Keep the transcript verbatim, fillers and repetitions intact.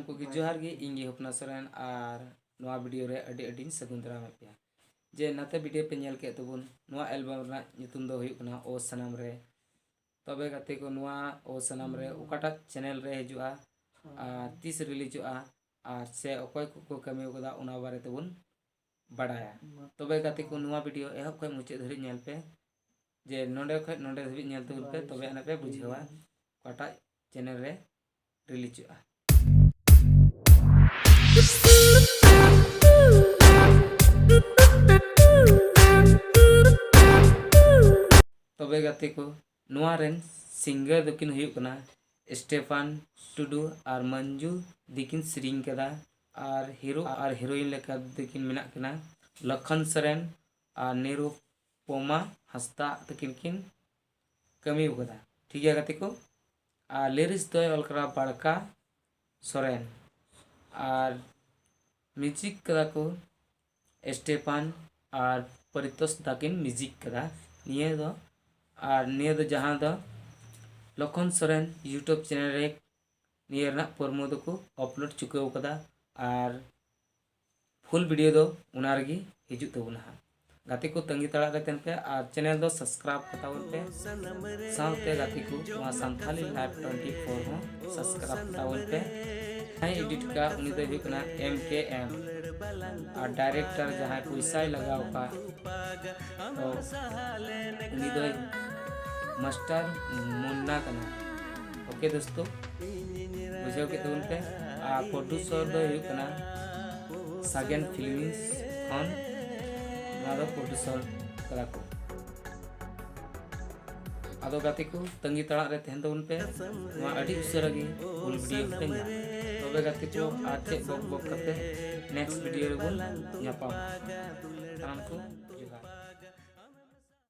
ᱠᱚᱜᱮ ᱡᱚᱦᱟᱨ ᱜᱮ, ᱤᱧ ᱜᱮ ᱦᱚᱯᱱᱟ ᱥᱚᱨᱮᱱ ᱟᱨ ᱱᱚᱣᱟ ᱵᱷᱤᱰᱤᱭᱳ ᱨᱮ ᱟᱹᱰᱤ ᱟᱹᱰᱤᱧ ᱥᱟᱹᱜᱩᱱ ᱫᱟᱨᱟᱢᱮᱫ ᱯᱮᱭᱟ᱾ ᱡᱮ ᱱᱟᱛᱮ ᱵᱷᱤᱰᱤᱭᱳ ᱯᱮ ᱧᱮᱞ ᱠᱮᱫ ᱛᱟᱵᱚᱱ, ᱱᱚᱣᱟ ᱮᱞᱵᱟᱢ ᱨᱮᱱᱟᱜ ᱧᱩᱛᱩᱢ ᱫᱚ ᱦᱩᱭᱩᱜ ᱠᱟᱱᱟ ᱳ ᱥᱟᱱᱟᱢ ᱨᱮ᱾ ᱛᱚᱵᱮ ᱜᱟᱛᱮ ᱠᱚ, ᱱᱚᱣᱟ ᱳ ᱥᱟᱱᱟᱢ ᱨᱮ ᱚᱠᱟᱴᱟᱜ ᱪᱮᱱᱮᱞ ᱨᱮ ᱦᱤᱡᱩᱜᱼᱟ ᱟᱨ ᱛᱤᱥ ᱨᱤᱞᱤᱡᱚᱜᱼᱟ ᱟᱨ ᱥᱮ ᱚᱠᱚᱭ ᱠᱚᱠᱚ ᱠᱟᱹᱢᱤ ᱟᱠᱟᱫᱟ, ᱚᱱᱟ ᱵᱟᱨᱮ ᱛᱮᱵᱚᱱ ᱵᱟᱰᱟᱭᱟ᱾ ᱛᱚᱵᱮ ᱜᱟᱛᱮ ᱠᱚ, ᱱᱚᱣᱟ ᱵᱷᱤᱰᱤᱭᱳ ᱮᱦᱚᱵ ᱠᱷᱚᱱ ᱢᱩᱪᱟᱹᱫ ᱫᱷᱟᱹᱵᱤᱡ ᱧᱮᱞ ᱯᱮ, ᱡᱮ ᱱᱚᱸᱰᱮ ᱠᱷᱚᱱ ᱱᱚᱸᱰᱮ ᱫᱷᱟᱹᱵᱤᱡ ᱧᱮᱞ ᱛᱟᱵᱚᱱ ᱯᱮ, ᱛᱚᱵᱮ ᱟᱱᱟᱜ ᱯᱮ ᱵᱩᱡᱷᱟᱹᱣᱟ ᱚᱠᱟᱴᱟᱜ ᱪᱮᱱᱮᱞ ᱨᱮ ᱨᱤᱞᱤᱡᱚᱜᱼᱟ᱾ ᱛᱚᱵᱮ ᱜᱟᱛᱮ ᱠᱚ, ᱱᱚᱣᱟ ᱨᱮᱱ ᱥᱤᱝᱜᱟᱨ ᱫᱚᱠᱤᱱ ᱦᱩᱭᱩᱜ ᱠᱟᱱᱟ ᱥᱴᱮᱯᱷᱟᱱ ᱴᱩᱰᱩ ᱟᱨ ᱢᱚᱧᱡᱩ ᱫᱤᱠᱤᱱ ᱥᱮᱨᱮᱧ ᱠᱟᱫᱟ, ᱟᱨ ᱦᱤᱨᱳ ᱟᱨ ᱦᱤᱨᱳᱭᱤᱱ ᱞᱮᱠᱟ ᱫᱚᱠᱤᱱ ᱢᱮᱱᱟᱜ ᱠᱤᱱᱟ ᱞᱚᱠᱷᱚᱱ ᱥᱚᱨᱮᱱ ᱟᱨ ᱱᱤᱨᱩᱯᱚᱢᱟ ᱦᱟᱸᱥᱫᱟ ᱛᱟᱹᱠᱤᱱ ᱠᱤᱱ ᱠᱟᱹᱢᱤ ᱟᱠᱟᱫᱟ᱾ ᱴᱷᱤᱠ ᱜᱮᱭᱟ ᱜᱟᱛᱮ ᱠᱚ, ᱟᱨ ᱞᱤᱨᱤᱠᱥ ᱫᱚᱭ ᱚᱞ ᱠᱟᱫᱟ ᱵᱟᱲᱠᱟ ᱥᱚᱨᱮᱱ, ᱟᱨ ᱢᱤᱣᱡᱤᱠ ᱠᱟᱫᱟ ᱠᱚ ᱥᱴᱮᱯᱷᱟᱱ ᱟᱨ ᱯᱟᱨᱤᱛᱳᱥ ᱫᱟᱠᱤᱱ ᱢᱤᱣᱡᱤᱠ ᱠᱟᱫᱟ ᱱᱤᱭᱟᱹ ᱫᱚ᱾ ᱟᱨ ᱱᱤᱭᱟᱹ ᱫᱚ ᱡᱟᱦᱟᱸ ᱫᱚ ᱞᱚᱠᱷᱚᱱ ᱥᱚᱨᱮᱱ ᱭᱩᱴᱩᱵᱽ ᱪᱮᱱᱮᱞ ᱨᱮ ᱱᱤᱭᱟᱹ ᱨᱮᱱᱟᱜ ᱯᱨᱳᱢᱳ ᱫᱚᱠᱚ ᱟᱯᱞᱳᱰ ᱪᱩᱠᱟᱹᱣ ᱠᱟᱫᱟ, ᱟᱨ ᱯᱷᱩᱞ ᱵᱷᱤᱰᱤᱭᱳ ᱫᱚ ᱚᱱᱟ ᱨᱮᱜᱮ ᱦᱤᱡᱩᱜ ᱛᱟᱵᱚᱱᱟ ᱦᱟᱸᱜ᱾ ᱜᱟᱛᱮ ᱠᱚ, ᱛᱟᱺᱜᱤ ᱛᱟᱲᱟᱜ ᱨᱮ ᱛᱟᱦᱮᱱ ᱯᱮ ᱟᱨ ᱪᱮᱱᱮᱞ ᱫᱚ ᱥᱟᱵᱥᱠᱨᱟᱭᱤᱵ ᱠᱟᱛᱟᱵᱚᱱ ᱯᱮ᱾ ᱥᱟᱶᱛᱮ ᱜᱟᱛᱮ ᱠᱚ, ᱱᱚᱣᱟ ᱥᱟᱱᱛᱷᱟᱞᱤ ᱞᱟᱭᱤᱵᱷ ᱴᱩᱭᱮᱱᱴᱤ ᱯᱷᱳᱨ ᱦᱚᱸ ᱥᱟᱵᱥᱠᱨᱟᱭᱤᱵ ᱠᱟᱛᱟᱵᱚᱱ ᱯᱮ᱾ ᱡᱟᱦᱟᱸᱭ ᱮᱰᱤᱴ ᱠᱟᱜ, ᱩᱱᱤ ᱫᱚᱭ ᱦᱩᱭᱩᱜ ᱠᱟᱱᱟ ᱮᱢ ᱠᱮ ᱮᱢ, ᱟᱨ ᱰᱟᱭᱨᱮᱠᱴᱚᱨ ᱡᱟᱦᱟᱸᱭ ᱯᱚᱭᱥᱟᱭ ᱞᱟᱜᱟᱣ ᱠᱟᱜ, ᱛᱚ ᱩᱱᱤ ᱫᱚᱭ ᱢᱟᱥᱴᱟᱨ ᱢᱩᱱᱱᱟ ᱠᱟᱱᱟ᱾ ᱳᱠᱮ ᱫᱳᱥᱛᱳ, ᱵᱩᱡᱷᱟᱹᱣ ᱠᱮᱫ ᱛᱟᱵᱚᱱ ᱯᱮ᱾ ᱟᱨ ᱯᱨᱚᱰᱩᱥᱚᱨ ᱫᱚᱭ ᱦᱩᱭᱩᱜ ᱠᱟᱱᱟ ᱥᱟᱜᱮᱱ ᱯᱷᱤᱞᱢᱤᱥ ᱠᱷᱚᱱ᱾ ᱱᱚᱣᱟ ᱫᱚ ᱯᱨᱚᱰᱩᱥᱚᱨ ᱠᱟᱫᱟ ᱠᱚ᱾ ᱟᱫᱚ ᱜᱟᱛᱮ ᱠᱚ, ᱛᱟᱺᱜᱤ ᱛᱟᱲᱟᱜ ᱨᱮ ᱛᱟᱦᱮᱱ ᱛᱟᱵᱚᱱ ᱯᱮ, ᱱᱚᱣᱟ ᱟᱹᱰᱤ ᱩᱥᱟᱹᱨᱟ ᱜᱮ ᱯᱷᱩᱞ ᱵᱷᱤᱰᱤᱭᱳ ᱯᱮ ᱧᱟᱢᱟ᱾ ᱛᱚᱵᱮ ᱜᱟᱛᱮ ᱠᱚ, ᱟᱨ ᱪᱮᱫ ᱵᱚᱠ ᱵᱚᱠ ᱠᱟᱛᱮ ᱱᱮᱠᱥᱴ ᱵᱷᱤᱰᱤᱭᱳ ᱨᱮᱵᱚᱱ ᱧᱟᱯᱟᱢᱟ᱾ ᱥᱟᱱᱟᱢ ᱠᱚ